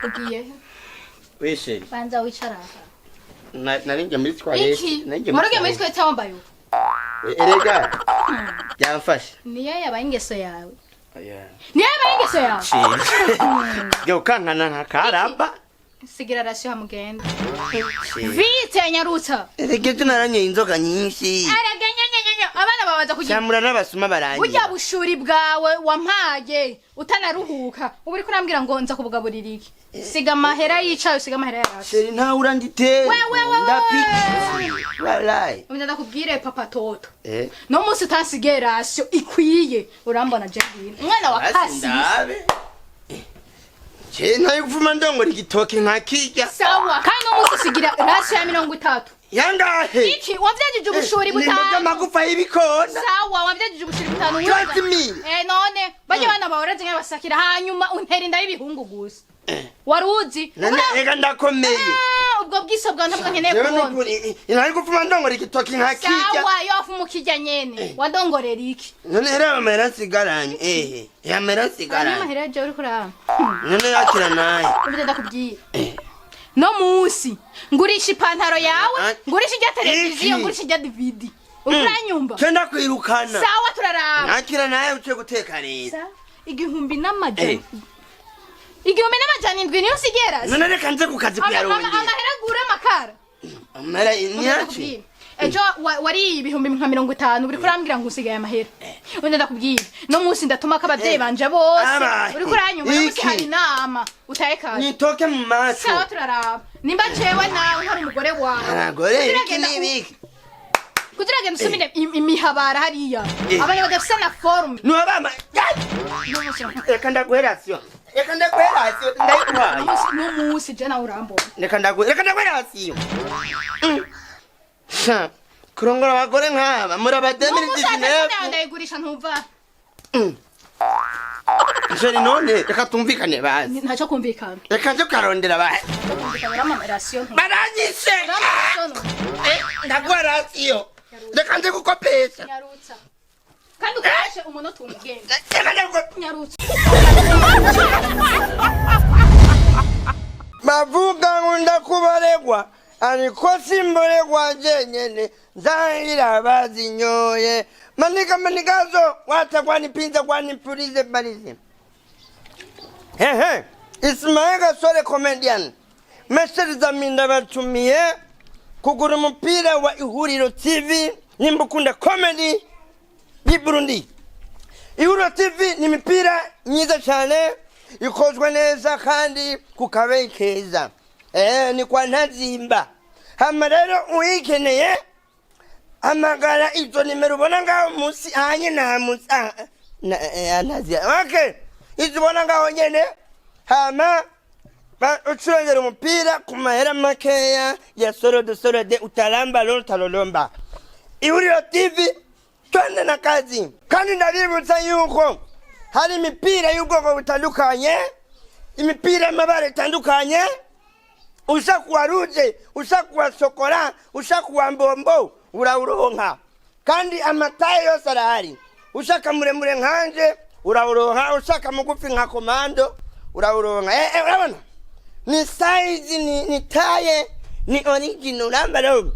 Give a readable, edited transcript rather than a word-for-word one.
Ugiye he? Wese Banza wicara aha. Nari njya muri toilette. Iki? Nari njya muri Wari ugiye muri toilette. toilette wambaye uko? Erega byamfashe. Niyo yabaye ingeso yawe. Oya. Niyo yabaye ingeso yawe. Jya ukankana nka karaba. Sigira rasiyo hamugenda. Vite nyarutsa. Erega ejo naranyoye inzoga nyinshi. Erega nyenyenyenye abana babanza kugira Cyamura n'abasuma barangiye. burya bushuri bwawe wampaye utanaruhuka, ubu uriko urambwira ngo nza kubugaburira iki? Siga amahera yicaye, usiga amahera yawe. Chéri, ntawe uranditera. We, we, we, we. Ndapiki. Wallahi. Ubu ndakubwire papa toto. Eh. No munsi utansigaye rasiyo ikwiye, urambona je ngwino umwana wa Basi kasi. ndabe. Je ntayo kuvuma ndongora igitoki nkakirya. Sawa, kandi no munsi usigira rasiyo ya 30. Yangahe? Iki wavyagije ubushuri Ni mu butanu. by'amagufa y'ibikona. Sawa, wavyagije ubushuri butanu. 20 mille. Eh, none bajya bana bawe urazi nk'abasakira, hanyuma untera inda y'ibihungu gusa wari uzi. None reka ndakomeye. Ah, ubwo bwiso bwawe ntabwo nkeneye Jewe kubona. nukuri nari gupfuma ndongora igitoki nkakirya. Sawa, yo afu mukirya nyene wadongorera iki? None reba amahera nsigaranye. Ehe. Amahera Hanyuma nsigaranye. amahera jewe uriko uraba. None yakira naye. Ubwo ndakubwiye no munsi ngurisha ipantaro yawe, Ah. ngurisha irya televiziyo, Iki? ngurisha irya DVD, uranyumva? Cenda kwirukana. Sawa, turaraba. Nakira naye uce guteka rero. 1700. Eh. 1700 niyo usigera. None reka nze ku kazi kuyarondera. Amahera agura amakara. Amahera niyaci. Ndakubwiye. Ejo wari nka 50,000, uriko urambwira ngo usigaye amahera. Wenda ndakubwiye no munsi ndatuma ko abavyeyi banje bose. Abahe. Uriko uranyumva? No munsi Iki? hari inama utaye kaje. Nitoke mu maso. Sawa, turaraba nimba jewe nawe ntari umugore wawe. Abagore ibiki Turagenda n'ibiki. Kugira ngo usubire imihabara hariya. Eh. Abantu badafise na forme. Nuwabama. Reka ndaguhe rasiyo. Reka ndaguhe rasiyo ndayiguhaye. No munsi je nawe urambona. Reka ndaguhe rasiyo. Sha, kurongora abagore nk'aba muri No munsi abademiri telefone yawe dizinefu. ndayigurisha ntumva. Chéri, none reka tumvikane bazi. Ntacyo kumvikana. Reka nje kukarondera bazi. Ntacyo kumvikana, urampa rasiyo ntumva. Baranyishe. Urampa rasiyo ntumva. Eh, ndaguha rasiyo. Reka nje gukopesha. Nyarutsa kandi ukoreshe umunota umwe, genda. Reka nje gukopesha. Nyarutsa. Bavuga ngo ndakubaregwa, ariko simboregwa jenyene, nzahira bazinyoye manika manikazo wata kwanipinza kwanipulize palize. Hehe, Ismail Gasore comedian meserizaminda batumiye kugura umupira wa Ihuriro TV nimba ukunda comedy y'i Burundi. Ihuriro TV ni imipira myiza cyane ikozwe neza kandi ku kabeyi keza. Eh, ni kwa Ntazimba. Hama rero uyikeneye hamagara izo nimero ubona ngaho munsi ahanye na munsi ah, na Ntazimba. Okay, izo ubona ngaho nyene, hama ucurongera umupira ku mahera makeya ya sorode sorode, utaramba lolo utarolomba. Ihuriro TV, twende na kazi. Kandi ndabibutsa yuko hari imipira y'ubwoko butandukanye, imipira y'amabara itandukanye. Ushaka uwa rouge, ushaka uwa chocolat, ushaka uwa mbombo, urawuronka. Kandi amataye yose arahari. Ushaka muremure nkanje urawuronka, ushaka mugufi nka komando urawuronka. Eh, eh, urabona ni size, ni taille, ni original, uramba rero.